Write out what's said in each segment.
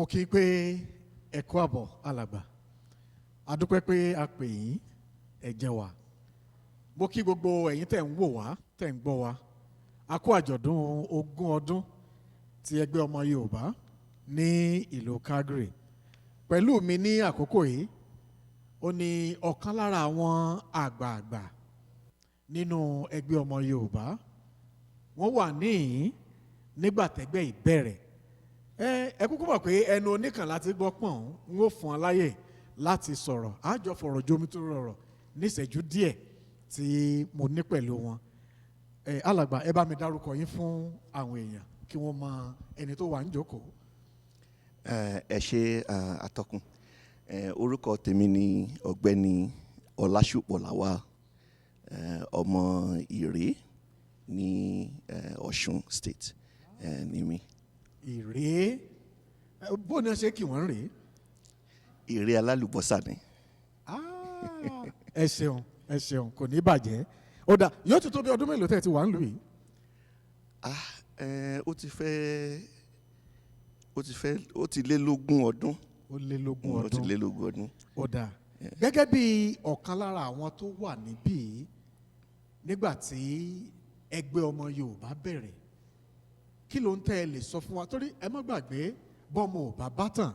Mo kí i pé ẹ kú àbọ̀, alàgbà. A dúpẹ́ pé a pè yín, ẹ jẹ́ wa. Mo kí gbogbo ẹ̀yin tẹ̀ ń wò wá, tẹ̀ ń gbọ́ wa. A kú àjọ̀dún 20 ọdún ti ẹgbẹ́ ọmọ Yorùbá ní ìlú Calgary. Pẹ̀lú mi ní àkókò yìí, ó ní ọ̀kan lára àwọn àgbààgbà nínú ẹgbẹ́ ọmọ Yorùbá. Wọ́n wà níhìn nígbà tẹ́gbẹ́ ìbẹ̀rẹ̀. Ẹ kúkú mọ̀ pé ẹnu oníkàn láti gbọ́ pọ̀n. N ó fún ọ láyè láti sọ̀rọ̀, a jọ fọ̀rọ̀ jomi tó rọrọ̀ níṣẹ́jú díẹ̀ tí mo ní pẹ̀lú wọn. Ẹ alàgbà, ẹ bá mi dárúkọ yín fún àwọn èèyàn kí wọ́n mọ ẹni tó wà ń jókòó. Ẹ ṣe, atọ́kùn. Orúkọ tèmi ni Ọ̀gbẹ́ni Ọlásùpọ̀ Lawal, ọmọ Ìrè ní Ọ̀ṣun State ní mi. Ìrè, bó ni wọ́n ṣe kí wọ́n rèé? Ìrè alálùbọ́sà ni. Ah, ẹ ṣeun, ẹ ṣeun, kò ní bàjẹ́. Ó dà, yóò ti tó bí ọdún mélòó tẹ́ ẹ ti wà ń lù yìí? Ah, ó ti fẹ́ ó ti lé lógún ọdún. Ó lé lógún Ó ti ọdún. lé lógún ọdún. Ó dáa. Gẹ́gẹ́ bí ọ̀kan lára àwọn tó wà níbí nígbà tí ẹgbẹ́ ọmọ Yorùbá bẹ̀rẹ̀, kí ló ń tẹ́ ẹ lè sọ fún wa? Torí ẹ má gbàgbé, bọ́mọ ò bá bá tàn,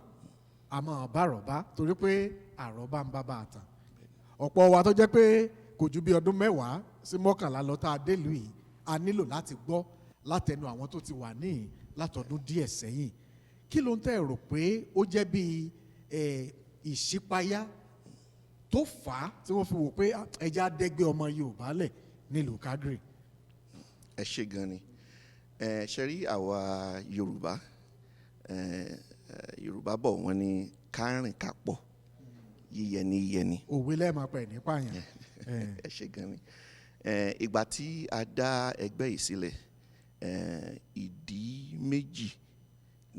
àmọ́ bá àròbá, torí pé àròbá ń bá bá a tàn. Ọ̀pọ̀ wa tó jẹ́ pé kò ju bí ọdún 10 sí 11 lọ tá a délùú yìí, a nílò láti gbọ́ látẹnu àwọn tó ti wà níhìn látọdún díẹ̀ sẹ́yìn. Kí ló ń tẹ́ ẹ rò pé ó jẹ́ bí ìṣípayá tó fà á tí wọ́n fi wò pé, "Ah, ẹ jẹ́ á dẹ́gbẹ́ ọmọ Yorùbá lẹ̀ nílùú Calgary"? Ẹ ṣe gan ni. Ẹ ṣe rí, àwa Yorùbá, ẹ ẹ Yorùbá bọ̀, wọ́n ní ká rìn ká pọ̀, yíyẹ ní yẹ ni. Òwe lẹ́ẹ̀ma pẹ̀ ní pààyàn. Ẹ ṣe gan ni. Ìgbà tí a dá ẹgbẹ́ yìí sílẹ̀, ìdí méjì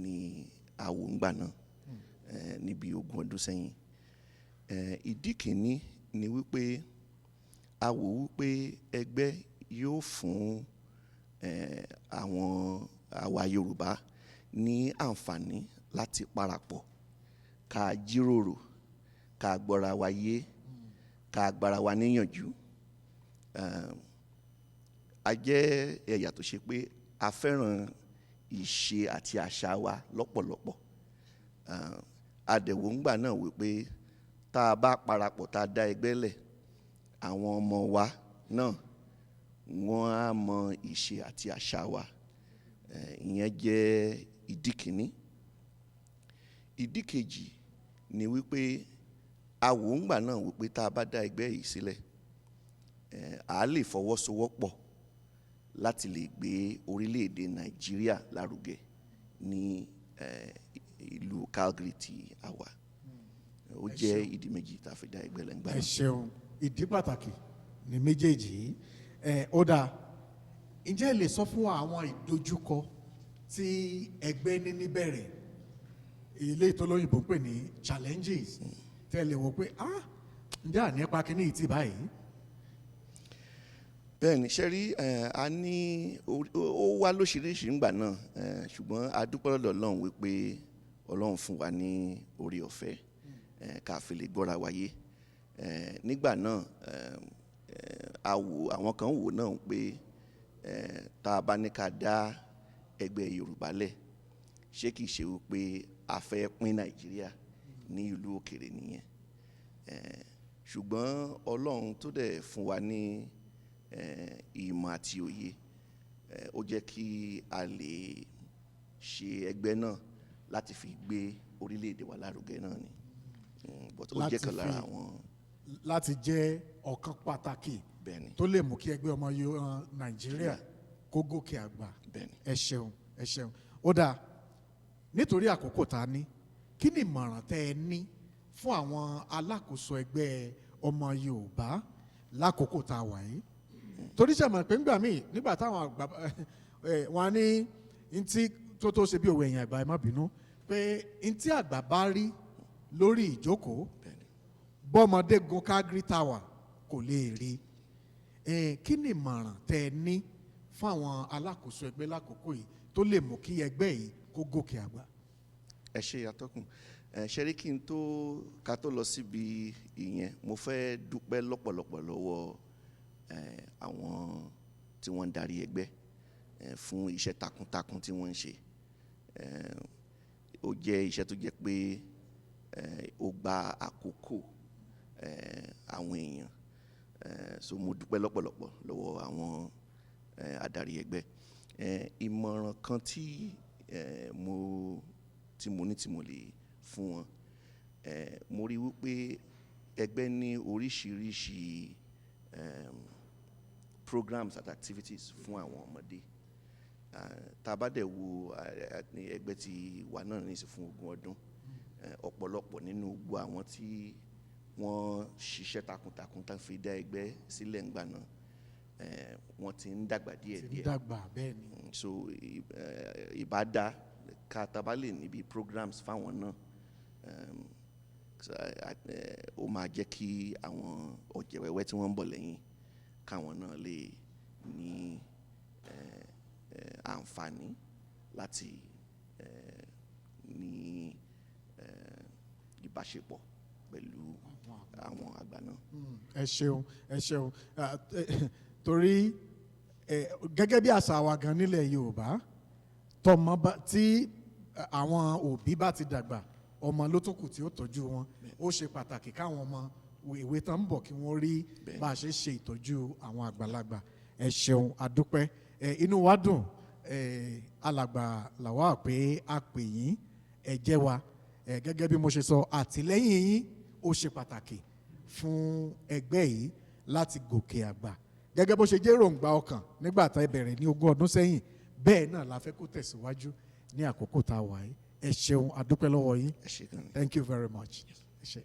ni a wò ńgbà náà, níbi 20 ọdún sẹ́yìn. Ìdí kìíní ni wípé a wò wípé ẹgbẹ́ yóò fún àwọn àwa Yorùbá ní àǹfààní láti parapọ̀, ká jíròrò, ká gbọ́ra wa yé, ká gbára wa níyànjú. A jẹ́ ẹ̀yà tó ṣe pé a fẹ́ràn ìṣe àti àṣà wa lọ́pọ̀lọpọ̀. A dẹ̀ wò ńgbà náà wípé tá a bá parapọ̀, tá a dá ẹgbẹ́ lẹ̀, àwọn ọmọ wa náà, wọ́n á mọ ìṣe àti àṣà wa. Ìyẹn jẹ́ ìdí kìíní. Ìdí kejì ni wípé a wò ńgbà náà wípé tá a bá dá ẹgbẹ́ yìí sílẹ̀, a lè fọwọ́sowọ́pọ̀ láti lè gbé orílẹ̀-èdè Nàìjíríà lárugẹ ní ìlú Calgary tí a wà. Ó Ẹ jẹ́ ṣeun. ìdí méjì tá a fi dá ẹgbẹ́ lẹ̀ ńgbà Ẹ náà. ṣeun, ìdí pàtàkì ní méjèèjì yìí. Ó dáa. Ǹjẹ́ ẹ lè sọ fún wa àwọn ìdojúkọ tí ẹgbẹ́ ní níbẹ̀rẹ̀, ilé ìtọ́lóyìnbó ń pè ní challenges, tẹ́ ẹ lè wò pé, ah, ǹjẹ́ àní pa kínní yìí tì báyìí? Bẹ́ẹ̀ ni, ṣe rí, a ní ó wá lóṣìíríṣìí ńgbà náà, ṣùgbọ́n a dúpẹ́ lọ́dọ̀ Ọlọ́run wípé Ọlọ́run fún wa ní orí ọ̀fẹ́ ká fi lè gbọ́ra wáyé. Nígbà náà, a wò, àwọn kan wò náà pé tá a bá ní ká dá ẹgbẹ́ Yorùbá lẹ̀, ṣé kìí ṣe wípé a fẹ́ pín Nàìjíríà ní ìlú òkèrè nìyẹn? Ṣùgbọ́n Ọlọ́run tó dẹ̀ fún wa ní ìmọ̀ àti òye, ó jẹ́ kí a lè ṣe ẹgbẹ́ náà láti fi gbé orílẹ̀-èdè wa lárugẹ náà ni. But ó jẹ́ Láti kan lára àwọn láti jẹ́ ọ̀kan pàtàkì Bẹ́ẹ̀ni. tó lè mú kí ẹgbẹ́ ọmọ Nàìjíríà kó gòkè àgbà. Bẹ́ẹ̀ni. Ẹ ṣeun, ẹ ṣeun. Ó dáa, nítorí àkókò tá a ní, kí ni ìmọ̀ràn tẹ́ ẹ ní fún àwọn alákòóso ẹgbẹ́ ọmọ Yorùbá lákòókò tá a wà yìí? Torí sàmọ̀ pé ńgbà míì, nígbà táwọn àgbà ẹ wọn á ní ntí tó ṣe bí òwe èèyàn àgbà, ẹ má bínú, pé ntí àgbà bá rí lórí ìjókòó, bọ́mọdé gun Calgary Tower, kò lè rí. Kí ni ìmọ̀ràn tẹ́ ẹ ní fún àwọn alákòóso ẹgbẹ́ lákòókò yìí tó lè mú kí ẹgbẹ́ yìí kó gòkè àgbà? Ẹ ṣe, atọ́kùn. Ẹ ṣe rí, kí n tó ká tó lọ síbi ìyẹn, mo fẹ́ dúpẹ́ lọ́pọ̀lọpọ̀ lọ́wọ́ àwọn tí wọ́n ń darí ẹgbẹ́ fún iṣẹ́ takuntakun tí wọ́n ń ṣe. Ó jẹ́ iṣẹ́ tó jẹ́ pé ó gba àkókò àwọn èèyàn. So mo dúpẹ́ lọ́pọ̀lọpọ̀ lọ́wọ́ àwọn adarí ẹgbẹ́. Ìmọ̀ràn kan tí mo ní tí mo lè fún wọn, mo rí wípé ẹgbẹ́ ní oríṣiríṣi programs and activities fún àwọn ọmọdé. Tá a bá dẹ̀ wo ní ẹgbẹ́ tí wà náà ní ìsìn fún 20 ọdún, ọ̀pọ̀lọpọ̀ nínú gbogbo àwọn tí wọ́n ṣiṣẹ́ takuntakun tá fi dá ẹgbẹ́ sílẹ̀ ńgbà náà, wọ́n ti ń dàgbà díẹ̀ Ti ń díẹ̀. dàgbà, bẹ́ẹ̀ ni. So ìbá dá ká tá a bá lè níbi programs fáwọn náà, so, ó máa jẹ́ kí àwọn ọ̀jẹ̀ wẹ́wẹ́ tí wọ́n ń bọ̀ lẹ́yìn káwọn náà lè ní àǹfààní láti ní ìbáṣepọ̀ pẹ̀lú àwọn àgbà náà. Ẹ ṣeun, ẹ ṣeun. Ah, torí gẹ́gẹ́ bí àṣà wa gan nílẹ̀ Yorùbá, tọmọ bá tí àwọn òbí bá ti dàgbà, ọmọ ló tún kù tí ó tọ́jú wọn. Ó ṣe pàtàkì káwọn ọmọ ìwé tán ń bọ̀ kí wọ́n rí bá a ṣe ṣe ìtọ́jú àwọn àgbàlagbà. Ẹ ṣeun, àdúpẹ́. Inú wa dùn, Alàgbà Lawal, pé a pè yín, ẹ jẹ́ wa. Gẹ́gẹ́ bí mo ṣe sọ, àtìlẹ́yìn yín ó ṣe pàtàkì fún ẹgbẹ́ yìí láti gòkè àgbà. Gẹ́gẹ́ bó ṣe jẹ́ èròǹgbà ọkàn nígbà tá ẹ bẹ̀rẹ̀ ní 20 ọdún sẹ́yìn, bẹ́ẹ̀ náà la fẹ́ kó tẹ̀síwájú ní àkókò tá a wà yìí. Ẹ ṣeun, àdúpẹ́ lọ́wọ́ yín. Ẹ ṣé gan ni. Thank you very much. Ẹ ṣé.